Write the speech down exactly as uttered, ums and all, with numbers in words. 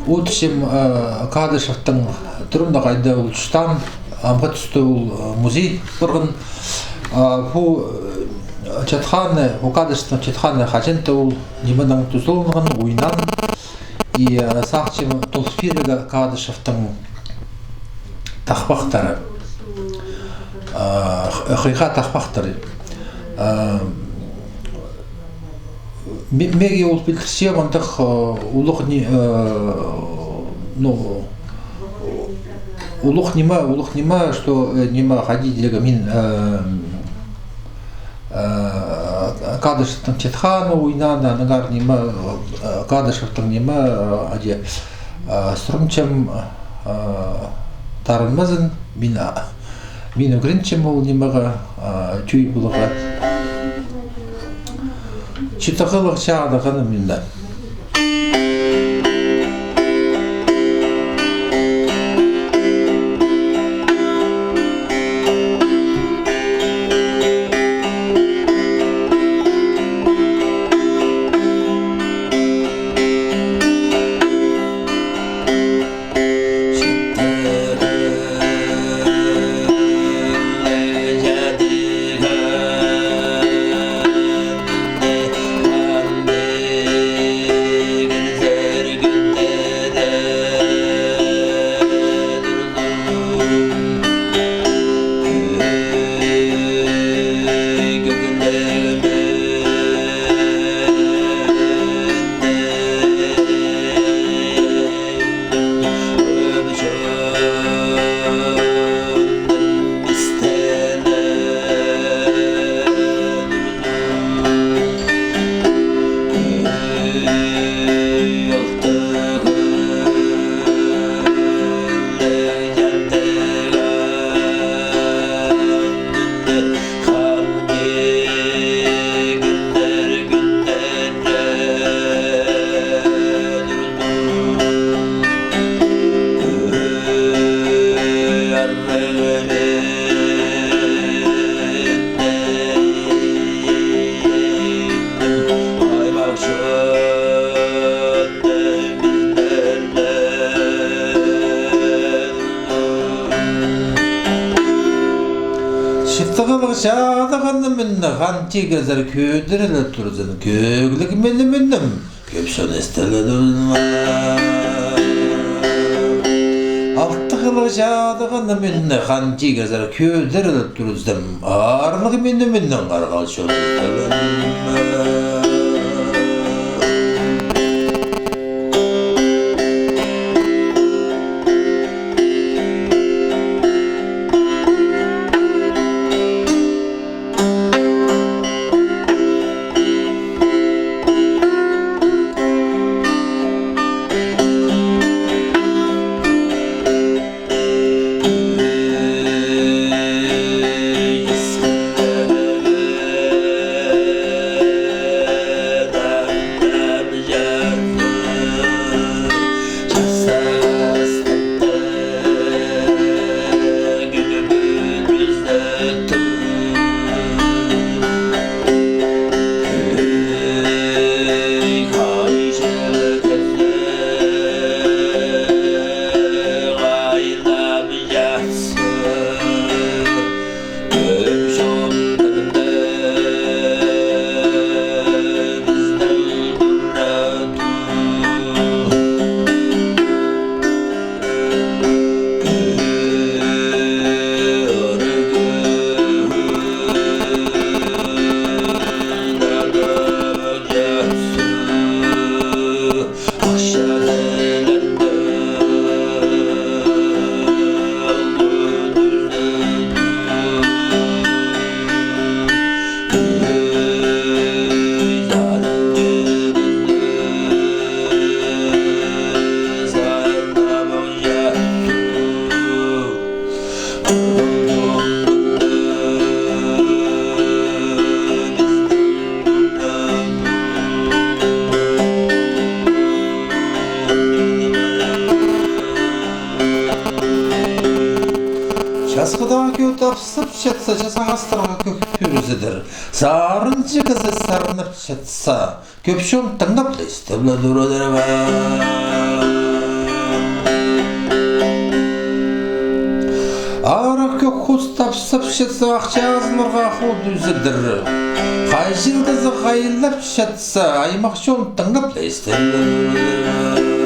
Ол тіпчем, э, Кадышевтің турында, хайда ол тустаан, амғы туста ол, э, музей парған. А, пу, э, чатханны, пу Кадышевтің чатханны хаҷан-да ол нименең тузаланған, ойнаан. И, э, сағынчам, толып пирерге Кадышевтің тахпахтары. А, х-, хыйға тахпахтары. А, Ме-, меге ол пілдірче, мындағ, э, улуғ ни-, э, ну, улуғ ниме, улуғ ниме, что, э, ниме, хайди тирге, мин, э, э, Кадышевтің чатханны ойнаан, аннаңар ниме, э, Кадышевтің ниме, э, ади, э, сурынчам, э, тарынмазын, мин, а, мин ӱгренчем ол нимеге, а, чой поларға. Читағлығ чадығаны мында. Читағлығ чадығаны мында хан тигізер кӧдіріліп турзын, кӧгліг мині минім, кӧп чон істілі турзын. Алтығлығ чадығаны мында хан тигізер кӧдіріліп турзын, аарлығ мині минім, арғал чон істілі турзын. Часхыдағы кӧк тапсап чатса, час ағастарға кӧк пӱрзідір. Сарынҷы кізі сарнап чатса, кӧп чон тыңнап ла истіп ла турыдыр ба. Тапсапчатса, ахчазыларға худа ӱзедір. Хай чылдызы хайлапчатса, аймах чон тыңнап ла истер.